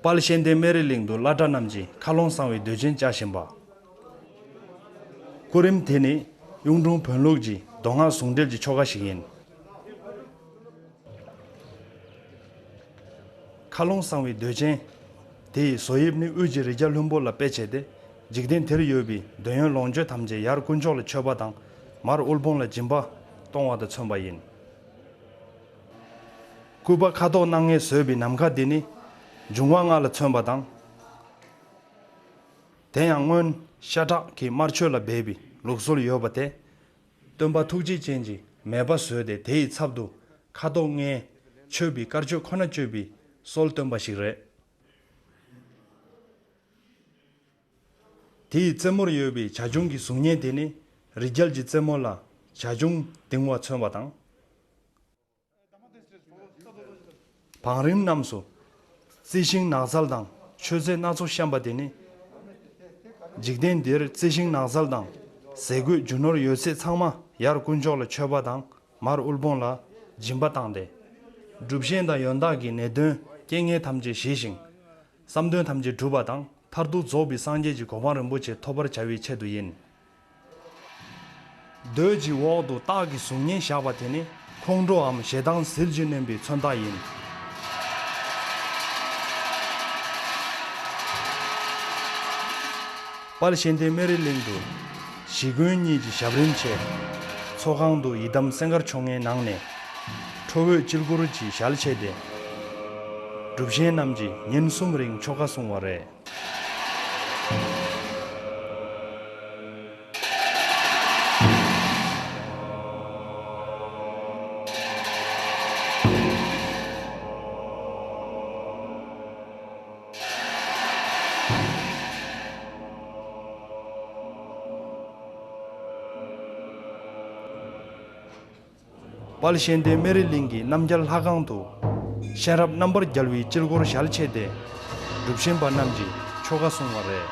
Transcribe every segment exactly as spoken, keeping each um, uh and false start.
དཔལ་གཤེན་བསྟན་སྨན་རི་གླིང་དུ་བླ་གྲྭ་རྣམས་ཀྱིས་མཁའ་ཀློང་བསང་བའི་མདོས་ཆེན་བཅའ་བཞིན་པ། སྐུ་རིམ་དེ་ནི་གཡུང་དྲུང་བོན་ལུགས་ཀྱི་མདོ་སྔགས་ཟུང་འབྲེལ་གྱི་ཆོ་ག་ཞིག་ཡིན། མཁའ་ཀློང་བསང་བའི་མདོས་ཆེན་དེ་ཡི་བཟོ་དབྱིབས་ནི་དབུས་ཀྱི་རི་རྒྱལ་ལྷུན་པོ་ལ་དཔེ་བྱས་ཏེ། འཇིག་རྟེན་དེར་ཡོད་པའི་འདོད་ཡོན་ལོངས་སྤྱོད་ཐམས་ཅད་ཡར་དཀོན་མཆོག་ལ་མཆོད་པ་དང་། མར་དབུལ་ཕོངས་ལ་སྦྱིན་པ་གཏོང་བ་དང་མཚོན་པ་ཡིན། སྐུད་པ་ཁ་དོག་སྣ་ལྔས་བཟོས་པའི་ནམ་མཁའ་འདི་ནི་འབྱུང་བ་ལྔ་ལ་མཚོན་པ་དང་། དེ་ཡང་སྔོན་ཤ་ཁྲག་གི་དམར་མཆོད་ལ་སྦས་པའི་ལུགས་སྲོལ་ཡོད་པ་དེ། སྟོན་པ་ཐུགས་རྗེ་ཅན་གྱིས་མེ་སྦར་བཟོས་ཏེ། དེ་ཡི་ཚབ་ཏུ་ཁ་དོག་ལྔས་མཆོད་པའི་དཀར་མཆོད་ཁོ་ན་སྤྱོད་པའི་སྲོལ་བཏོན་པ་ཞིག་རེད། དེ་ཡི་རྩེ་མོར་ཡོད་པའི་བྱ་ཁྱུང་གི་གཟུགས་བརྙན་དེ་ནི་རི་རྒྱལ་གྱི་རྩེ་མོ་ལ་བྱ་ཁྱུང་ལྡིང་བ་མཚོན་པ་དང་། བང་རིམ་རྣམས་སུ་རྩི་ཤིང་ནགས་ཚལ་དང་མཆོད་རྫས་སྣ་ཚོགས་བཤམས་པ་དེ་ནི། འཇིག་རྟེན་འདིར་རྩི་ཤིང་ནགས་ཚལ་དང་ཟས་གོས་རྒྱུ་ནོར་ཡོད་ཚད་ཚང་མ་ཡར་དཀོན་མཆོག་ལ་མཆོད་པ་དང་། མར་དབུལ་ཕོངས་ལ་སྦྱིན་པ་བཏང་སྟེ། སྒྲུབ་གཤེན་དང་ཡོན་བདག་གི་ནད་གདོན་རྐྱེན་ངན་ཐམས་ཅད་ཞི་ཞིང་། བསམ་དོན་ཐམས་ཅད་འགྲུབ་པ་དང་། མཐར་ཐུག་རྫོགས་པའི་སངས་རྒྱས་ཀྱི་གོ་འཕང་རིན་པོ་ཆེ་ཐོབ་པར་བྱ་བའི་ཆེད་དུ་ཡིན། མདོས་ཀྱི་འོག་ཏུ་སྟག་གི་གཟུགས་བརྙན་བཞག་པ་དེ་ནི་ཁོང་ཁྲོའམ་ཞེ་སྡང་ཟིལ་གྱིས་གནོན་པའི་མཚོན་རྟགས་ཡིན། དཔལ་གཤེན་བསྟན་སྨན་རི་གླིང་དུ་གཞིས་དགོན་གཉིས་ཀྱི་ཞབས་རིམ་ཆེད་ཚོགས་ཁང་དུ་ཡི་དམ་སེང་དཀར་ཕྱོགས་སྔའི་ནང་ནས་ཁྲོ་བོའི་དཀྱིལ་འཁོར་གྱི་ཞལ་ཕྱེ་སྟེ། སྒྲུབ་གཤེན་རྣམས་ཀྱིས་ཉིན་གསུམ་རིང་ཆོ་ག་གསུང་བ་རེད། དཔལ་གཤེན་བསྟན་སྨན་རི་གླིང་གི་རྣམ་རྒྱལ་ལྷ་ཁང་དུ། གཤེན་རབ་རྣམ་པར་རྒྱལ་བའི་དཀྱིལ་འཁོར་ཞལ་ཕྱེ་སྟེ། སྒྲུབ་གཤེན་པ་རྣམས་ཀྱིས་ཆོ་ག་གསུང་བ་རེད།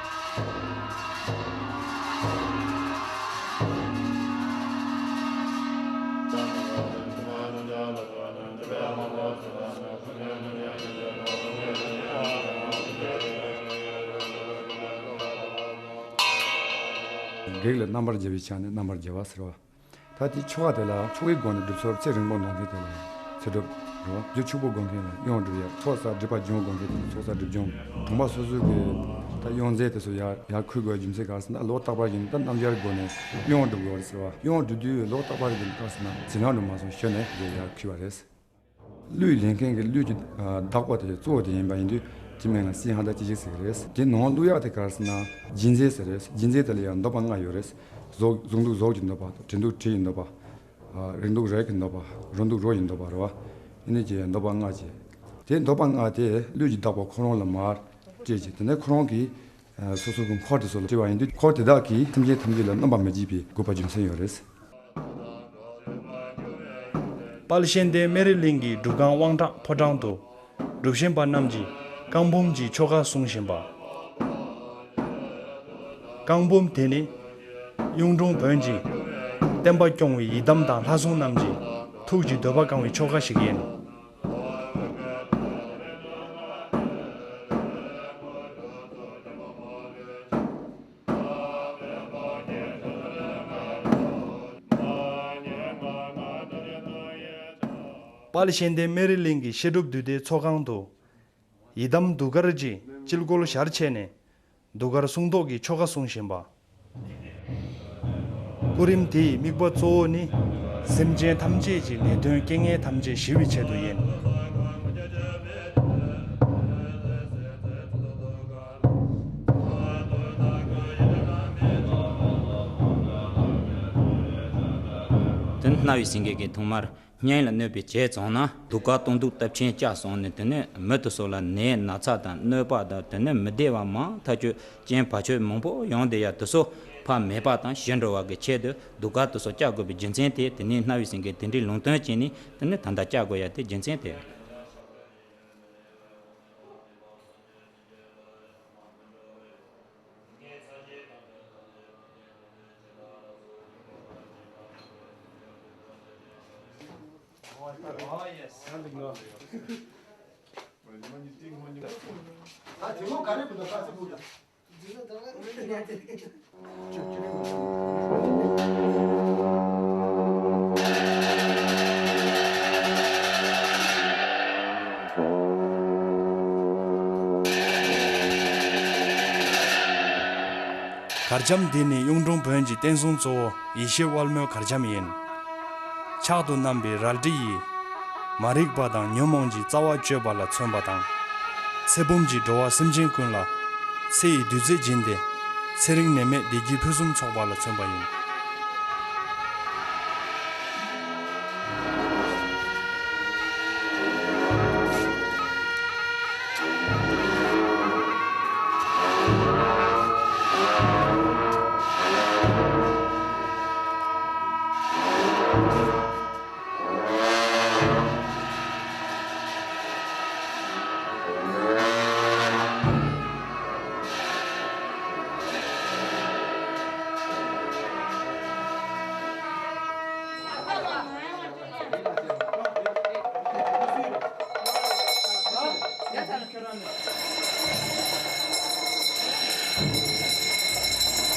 བགེགས་ལས་རྣམ་པར་རྒྱལ་བའི་ཕྱག་ནི་རྣམ་པར་རྒྱལ་བ་ཟེར་བ། ད་དེ་ཆོ་ག་དེ་ལ་ཆོ་གའི་སྒོ་ནས་སྒྲུབ་སྲོལ་ཚེ་རིང་པོ་འདོན་མཁན་དེ་ལ་ཚེ་སྒྲུབ་རེད་བ། རྒྱུ་ཕྱུག་པོ་དགོས་མཁན་ལ་གཡང་སྒྲུབ་ཡ། ཚོགས་བསགས་སྒྲིབ་པ་སྦྱོང་དགོས་མཁན་དེ་ཚོགས་བསགས་སྒྲིབ་སྦྱོང་། གྲོང་པ་སོ་སོའི་གི་ད་གཡང་རྫས་དེ་ཚོ་ཡར་ཡར་ཁུར་དགོས་རྒྱུ་མཚན་ག་རེ་ཟེར་ན། ལོ་རྟག་པར་གྱི་ད་རྣམ་རྒྱལ་སྒོ་ནས་གཡང་སྒྲུབ་དགོས་རེད་ཟེར་བ། གཡང་སྒྲུབ་དུས་ལོ་རྟག་པར་གྱི་ག་རེ་ཟེར་ན་ཟིལ་གནོན་དུ་མ་སོང་ཞོན་ནས་དེ་ཡར་ཁུར་བ་རེད། གླུད་ལེན་མཁན་གྱི་གླུད་ཀྱི་བདག་པོ་དེ་གཙོ་བོ་དེ་ཡིན་པ་ཡིན་དུས། དེ་མིང་ལ་སིང་ཧ་ད་ཅི་ཞིག་ཟེར་གྱི་རེད། དེ་ནང་གླུ་གཡག་དེ་ག་རེ་ཟེར་ན་རྗེས་འཛིན་ཟེར་རེད། རྗེས་འཛིན་དེ་ལ་ཡང་འདོད་པ་ལྔ་ཡོད་རེད། གཟུགས་གཟུགས་འདུག་གཟུགས་ཀྱི་འདོད་པ་དང་། དྲི་འདུག་དྲི་ཡི་འདོད་པ། རེག་འདུག་རེག་གི་འདོད་པ། རོ་འདུག་རོ་ཡི་འདོད་པ་རེད་བ། ཨ་ནི་ཀྱི་འདོད་པ་ལྔ་ཅིག་དེ་འདོད་པ་ལྔ་དེ་གླུད་ཀྱི་བདག་པོ་ཁོ་རང་ལ་མར་སྤྲད་ཅིག་དེ་ནས་ཁོ་རང་གིས་སོ་སོ་གི་འཁོར་དེ་ཚོ་ལ་སྤྲད་པ་ཡིན་དུས། འཁོར་དེ་དག་གིས་སེམས་ཅན་ཐམས་ཅད་ལ་གནོད་པ་མི་བྱེད་པའི་དགོས་པ་རྒྱུ་མཚན་ཡོད་རེད། དཔལ་གཤེན་བསྟན་སྨན་རི་གླིང་གི་སྒྲུབ་ཁང་དབང་དྲག་ཕོ་བྲང་དུ། སྒྲུབ་གཤེན་པ་རྣམས་ཀྱིས་རྐང་འབུམ་གྱི་ཆོ་ག་གསུང་བཞིན་པ། རྐང་འབུམ་དེ་ནི་གཡུང་དྲུང་བོན་གྱི་བསྟན་པ་སྐྱོང་བའི་ཡི་དམ་དང་ལྷ་སྲུང་རྣམས་ཀྱི་ཐུགས་ཀྱི་འདོད་པ་བསྐང་བའི་ཆོ་ག་ཞིག་ཡིན། དཔལ་གཤེན་བསྟན་སྨན་རི་གླིང་གི་བཤད་སྒྲུབ་འདུས་སྡེའི་ཚོགས་ཁང་དུ། ཡི་དམ་གདུགས་དཀར་གྱི་དཀྱིལ་འཁོར་ཞལ་ཕྱེ་ནས། གདུགས་དཀར་སྲུང་བཟློག་གི་ཆོ་ག་གསུང་བཞིན་པ། སྐུ་རིམ་དེ་ཡི་དམིགས་པ་གཙོ་བོ་ནི། སེམས་ཅན་ཐམས་ཅད་ཀྱི་ནད་གདོན་རྐྱེན་ངན་ཐམས་ཅད་ཞི་བའི་ཆེད་དུ་ཡིན། དེ་ནས་སྣང་བའི་སེང་གེ་གིས་ཐོག་མར་སྙིང་ལ་གནོད་པའི་བྱས་ཙང་ན། གདུགས་དཀར་གཏོར་བཟློག་གཏུབ་ཆེན་བཅའ་སོང་ནས། དེ་ནས་མི་དེ་ཚོ་ལ་ནད་ན་ཚ་དང་གནོད་པ་དང་། དེ་ནས་མི་བདེ་བ་མང་ཐག་ཆོད་རྐྱེན་བར་ཆད་མང་པོ་ཡོང་བསྡད་ཡ་དེ་ཚོ་ཕར་མེད་པ་དང་ཞི་འགྲོ་བ་གི་ཆེད་དུ་གདུགས་དཀར་དེ་ཚོ་བཅའ་དགོས་པའི་རྒྱུ་མཚན་དེ། དེ་ནས་སྣང་བའི་སེང་གེས་དེ་འདྲའི་ལུང་བསྟན་བྱས་ནས། དེ་ནས་ད་ལྟ་བཅའ་དགོས་ཡ་དེ་རྒྱུ་མཚན་དེ། གར་འཆམ་འདི་ནི་གཡུང་དྲུང་བོན་གྱི་བསྟན་སྲུང་གཙོ་བོ་ཡེ་ཤེས་དབལ་མོའི་གར་འཆམ་ཡིན། ཕྱག་ཏུ་བསྣམས་པའི་རལ་གྲི་ཡིས། མ་རིག་པ་དང་ཉོན་མོངས་ཀྱི་རྩ་བ་གཅོད་པ་ལ་མཚོན་པ་དང་། ཚེ་བུམ་གྱིས་འགྲོ་བ་སེམས་ཅན་ཀུན་ལ། ཚེ་ཡི་བདུད་རྩི་སྦྱིན་ཏེ། ཚེ་རིང་ནད་མེད་བདེ་སྐྱིད་ཕུན་སུམ་ཚོགས་པ་ལ་མཚོན་པ་ཡིན།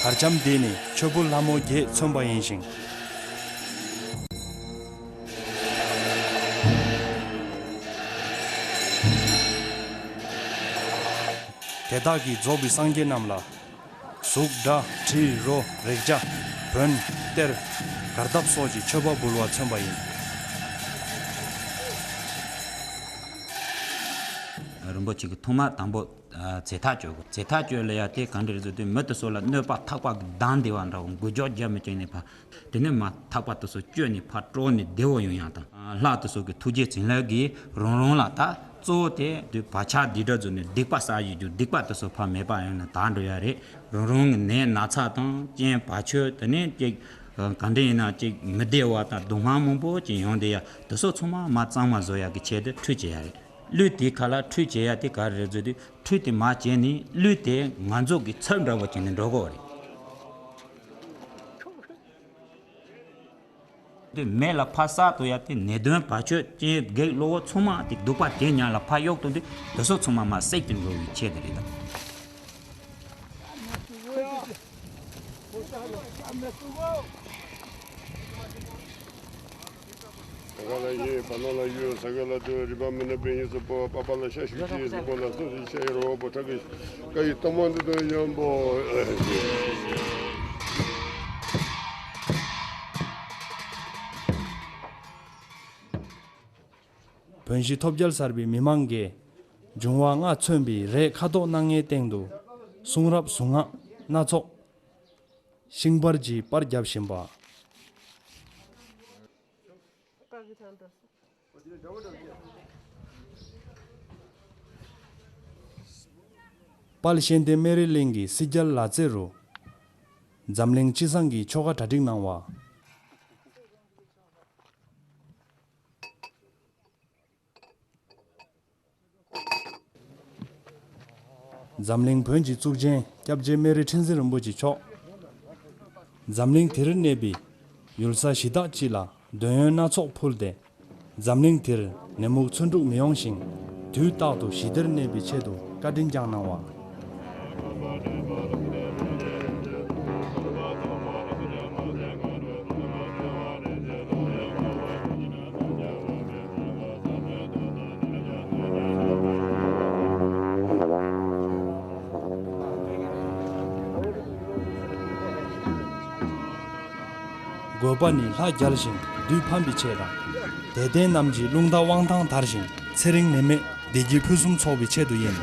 གར་འཆམ་འདི་ནི་ཆོས་ཕུར་ལྷ་མོ་བརྒྱད་མཚོན་པ་ཡིན་ཞིང་། དེ་དག་གིས་རྫོགས་པའི་སངས་རྒྱས་རྣམས་ལ། གཟུགས་སྒྲ་དྲི་རོ་རེག་བྱ་བོན་གཏེར་གར་སྟབས་སོགས་ཀྱི་མཆོད་པ་འབུལ་བ་མཚོན་པ་ཡིན། རིན་པོ་ཆེ་གི་ཐོག་མ་དང་པོ་ཨ་ཚེ་ཐག་གཅོད་དགོས། ཚེ་ཐག་གཅོད་ལ་ཡ་དེ་ག་འདྲ་རེད་ཟེར་དུས་མི་དེ་ཚོ་ལ་གནོད་པ་ཐག་པ་གི་སྡང་བདེ་བ་འདྲ་བོ་འགུལ་སྐྱོད་རྒྱབ་མི་བྱེད་ནས་ཕར། དེ་ནས་མར་ཐག་པ་དེ་ཚོ་གཅོད་ནས་ཕར་དཀྲོལ་ནས་བདེ་བོ་ཡོང་ཡག་དང་། ལྷ་དེ་ཚོ་གི་ཐུགས་རྗེ་བྱིན་རླབས་ཀྱིས་རང་རང་ལ་ད་གཙོ་བོ་དེ་དུས་བག་ཆགས་འདི་འདྲ་བཟོས་ནས་སྡིག་པ་བསགས་ཡོད་རྒྱུ་སྡིག་པ་དེ་ཚོ་ཕར་མེད་པ་ཡོང་ནས་དག་འགྲོ་ཡ་རེད། རང་རང་གི་ནད་ན་ཚ་དང་རྐྱེན་བར་ཆད། དེ་ནས་ཅིག་ག་འདྲ་ཡིན་ན་ཅིག་མི་བདེ་བ་དང་སྡུག་བསྔལ་མང་པོ་ཅིག་ཡོང་བསྡད་ཡ་དེ་ཚོ་ཚང་མ་མར་གཙང་མ་བཟོ་ཡ་གི་ཆེད་དུ་ཁྲུས་བྱེད་ཡ་རེད། གླུད་དེའི་ཁ་ལ་ཁྲུས་བྱེད་ཡ་དེ་ག་རེ་རེད་ཟེར་དུས་ཁྲུས་དེ་མར་བྱས་ནས་གླུད་དེ་ང་ཚོ་གི་ཚབ་འདྲ་བོ་བྱས་ནས་འགྲོ་དགོས་རེད། དེ་མེ་ལ་ཕར་བསྲེག་གཏོང་ཡ་དེ་ནད་གདོན་བར་ཆད་རྐྱེན་བགེགས་བློ་འོག་ཚང་མ་དེ་གདུག་པ་དེ་ཉག་ལ་ཕར་གཡུག་གཏོང་དུས་དེ་ཚོ་ཚང་མ་མར་བསྲེགས་ཏེ་འགྲོ་བའི་ཆེད་དུ་རེད་དམ། ས་ག་ལ་ཡེ་བ་ལ་ལ་ཡུ་ས་ག་ལ་དུ་རི་བ་མི་ནི་པེ་ཡི་སུ་པོ་པ་པ་ལ་ཤ་ཤུ་ཅི་སུ་པོ་ལ་སུ་སི་ཤ་ཡི་རོ་པོ་ཁྲ་གི་ཀ་ཡི་ཏོ་མོ་འདི་དོ་ཡོན་པོ། བོན་གཞིས་ཐོབ་རྒྱལ་གསར་པའི་མི་མང་གིས་འབྱུང་བ་ལྔ་མཚོན་པའི་རས་ཁ་དོག་སྣ་ལྔའི་སྟེང་དུ་གསུང་རབ་གཟུངས་སྔགས་སྣ་ཚོགས་ཤིང་པར་གྱིས་པར་བརྒྱབ་བཞིན་པ། དཔལ་གཤེན་བསྟན་སྨན་རི་གླིང་གི་སྲིད་རྒྱལ་ལ་རྩེ་རུ་འཛམ་གླིང་སྤྱི་བསང་གི་ཆོ་ག་གྲ་སྒྲིག་གནང་བ། འཛམ་གླིང་བོན་གྱི་གཙུག་རྒྱན་སྐྱབས་རྗེ་སྨན་རི་ཁྲི་འཛིན་རིན་པོ་ཆེ་མཆོག་འཛམ་གླིང་དེར་གནས་པའི་ཡུལ་ས་གཞི་བདག་སྤྱི་ལ་འདོད་ཡོན་སྣ་ཚོགས་ཕུལ་ཏེ། འཛམ་གླིང་དེར་ནད་མུག་འཚོ་འཁྲུག་མི་ཡོང་ཞིང་། དུས་རྟག་ཏུ་ཞི་བདེར་གནས་པའི་ཆེད་དུ་བཀའ་དྲིན་བསྐྱངས་གནང་བ། དགོས་པ་ནི་ལྷ་རྒྱལ་ཞིང་བདུད་ཕམ་པའི་ཆེད་དང་། དད་ལྡན་རྣམས་ཀྱི་རླུང་རྟ་དབང་ཐང་དར་ཞིང་ཚེ་རིང་ནད་མེད་བདེ་སྐྱིད་ཕུན་སུམ་ཚོགས་པའི་ཆེད་དུ་ཡིན།